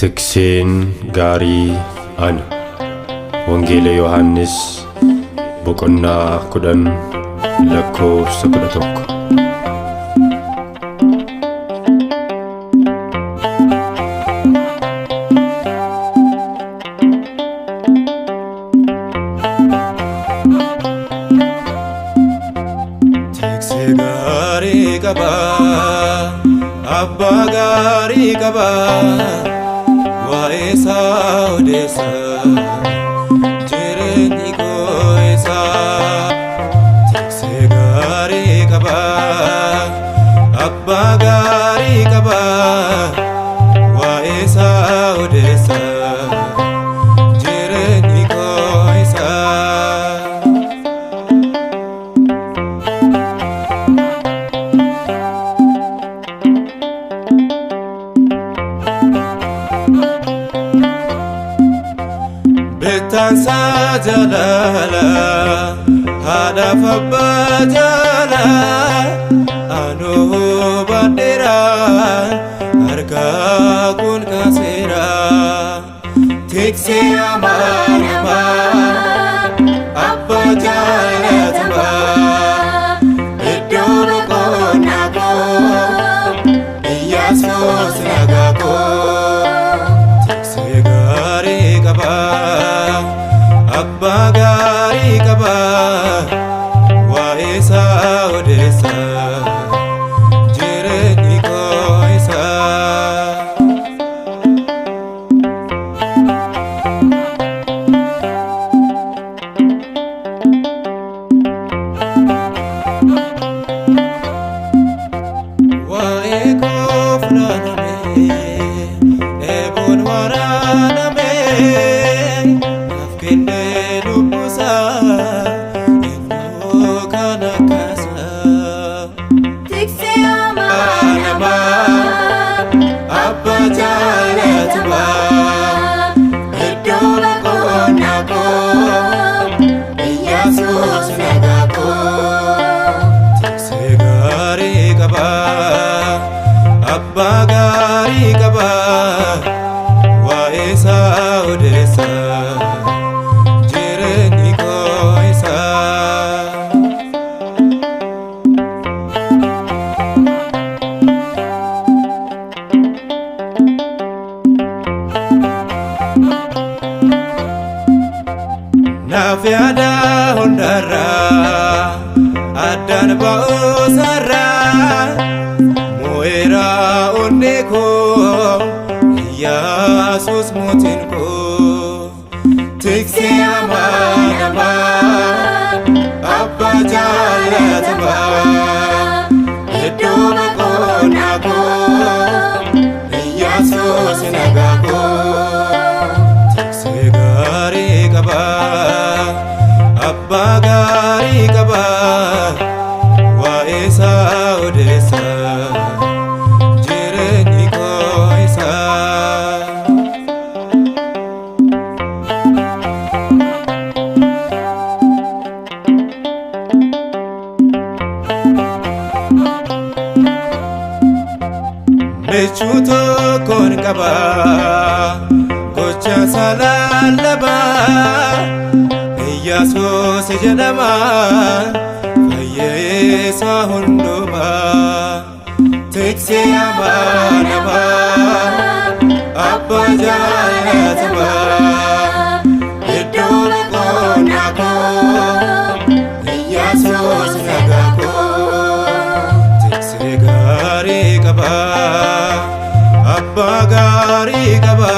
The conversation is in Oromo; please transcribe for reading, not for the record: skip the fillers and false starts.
Tikseen gaarii ana. Wangeela Yohaannis boqonnaa 10 lakkoofsa 11. Tiksee gaarii qaba, abbaa gaarii qaba, waa'ee isaa odeessa, jireenyi koo isaa. Tiksee gaarii qaba, abbaa gaarii qaba, waa'ee isaa odeessa, jireenyi koo isaa. Beektaansaa jaalala haadhaaf abbaa jaala anuu baadheera harkaa kun kaaseera. Tiksee amanamaa abbaa jaalatamaa iddoo boqonnaa koo Iyyaasuus nagaa koo. Tiksee gaarii qaba, abbaa gaarii qaba, waa'ee isaa odeessa, jireenyi koo isaa. Waa'ee koo funaaname, eeboon waraaname, naaf kennee lubbusaa, eenyu kan akkasaa. Tiksee amanamaa, Abbaa jaalatamaa, iddoo boqonnaa koo, Iyyaasuus nagaa koo. Tiksee gaarii qaba, abbaa gaarii qaba, waa'ee isaa odeessa, jireenyi koo isaa. Naaf yaada hundarraa addaan ba'uusarraa mo'eera onnee koo Iyyaasuus mootiin koo. Tiksee amanamaa abbaa jaalatamaa iddoo boqonnaa koo Iyyaasuus nagaa koo. Tiksee gaarii qaba, abbaa gaarii qaba, waa'ee isaa odeessa, jireenyi koo isaa. Michuu tokkoon qaba, gocha isaa lallabaa, Iyyaasuus jedhama, fayyeessaa hundumaa. Tiksee amanamaa abbaa jaalatamaa iddoo boqonnaa koo Iyyaasuus nagaa koo. Tiksee gaarii qaba, abbaa gaarii qaba.